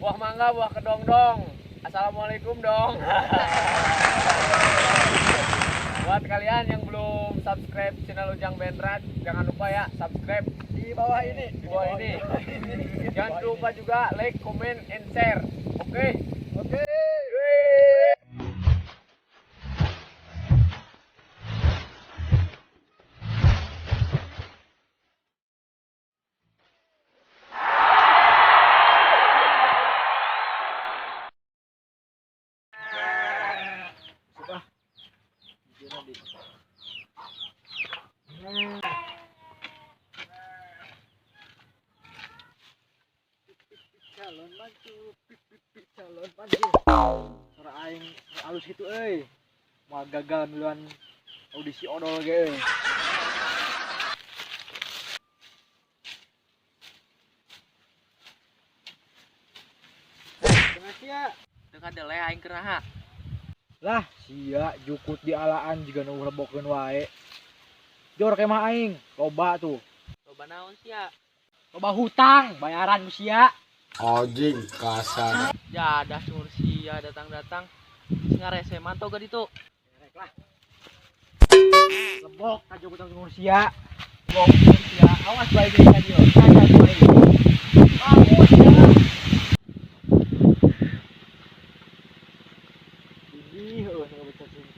Buah mangga, buah kedongdong. Assalamualaikum dong. Buat kalian yang belum subscribe channel Ujang Bendrat, jangan lupa ya subscribe Di bawah ini. Di bawah ini. Jangan lupa juga like, comment, and share. Oke. Oke. Calon mantu, calon mantu. Suara aing alus gitu euy. Moal gagal miluan audisi odol ge euy. Tengah sia. Teu kadele aing keur naha. Lah, sia jukut di alaan jiga nu rebokeun wae. Jor kemah aing, loba tuh. Loba naon sia? Loba hutang, bayaran ku sia. Anjing kasar. Jadah sumur sia datang-datang. Geus ngarese mantau ga ditu. Rek lah. Lebok ka jukut sumur sia. Bong sia, awas bae deui ka dieu. Awas bae. Bangun ya. Ih, heueuh nu bocah sini.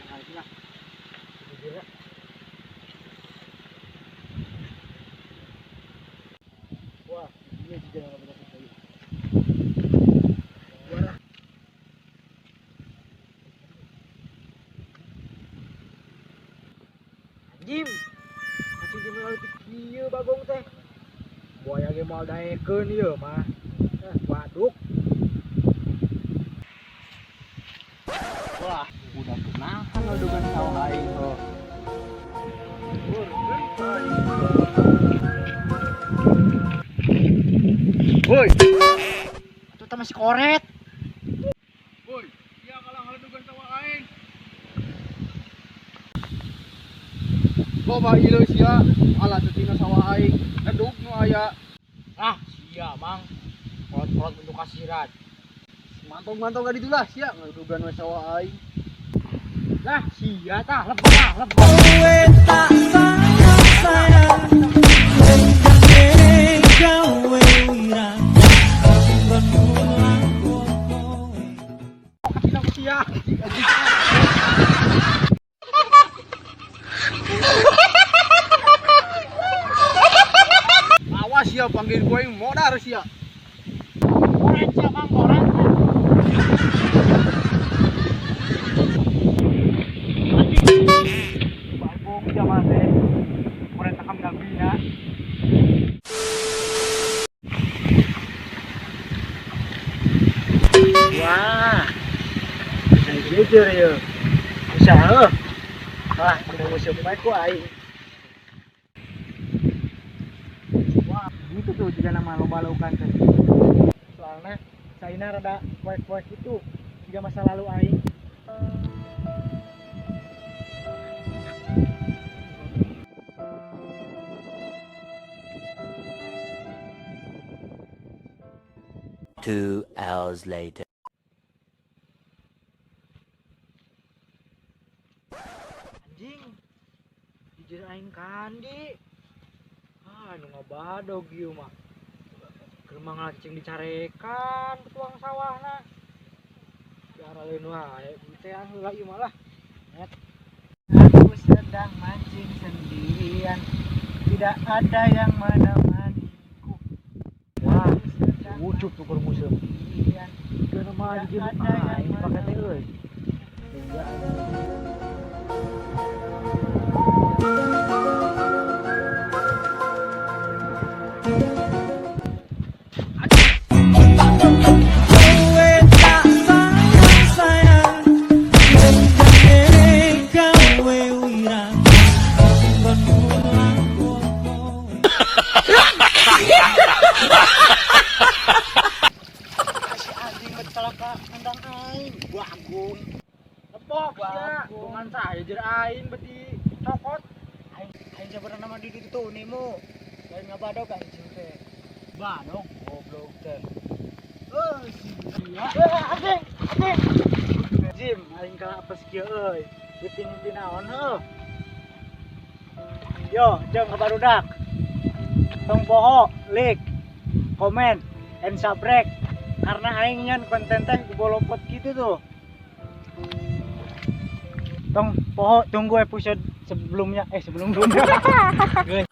Nah, ini lah. Ini dia. Wah, ini juga nggak banyak lagi. Wah. Anjing. Kasih jeung lalu kieu bagong teh. Buaya ge moal daekeun ieu mah. Waduk. Wah, udah kunahan ngadugan sawah aing oh. Woi. Atuh teh masih koret. Woi, sia kalah ngaledugan sawah aing. Loba ieu sia, ala ceutingna sawah aing. Eduk nu aya. Ah, sia mang. Kolot-kolot bentuk kasirat. Mantong-mantong ka ditu lah sia ngaledugan we sawah aing. Lah, sia tah lebok lah, lebok. Kasih aku sia. Awas sia panggil gue aing modar sia. Koret sia mang, koret. Bagong sia mah teh. Koret takam gabina. Wah. Bisa jejer ya. Bisa heuh. Wah, kudu museum bae ku aing. Wah, gitu tuh juga nama loba laukan teh. Soalnya China rada poek-poek itu juga masa lalu aing. Two hours later. Anjing. Jujur aing kandi. Ah, nu ngabadog ieu mah. Keur mah ngacing dicarekan ke tuang sawahna. Biar lain wae, teang heula ieu mah lah. Net. Aku sedang mancing sendirian, tidak ada yang menemaniku. Wah, ucup tuh keur museum. Keur mah jujur aing dipake teh euy. Enggak. Anjing mencelaka nendang aing, bagong. Lebok sia, bukan saya jer aing beti cokot. Aing aing sebenarnya mah di ditu nimu. Lain ngabadog anjing teh. Badog. Goblok teh. Eh, sia. Eh, anjing, anjing. Jim, aing kalah apes kieu euy. Mimpi naon heuh. Yo, jeung ka barudak. Tong poho, like, komen, and subscribe. Karena aing nyen konten teh bolopot gitu tuh. Tong poho tunggu episode sebelumnya, eh, sebelum-sebelumnya. Guys.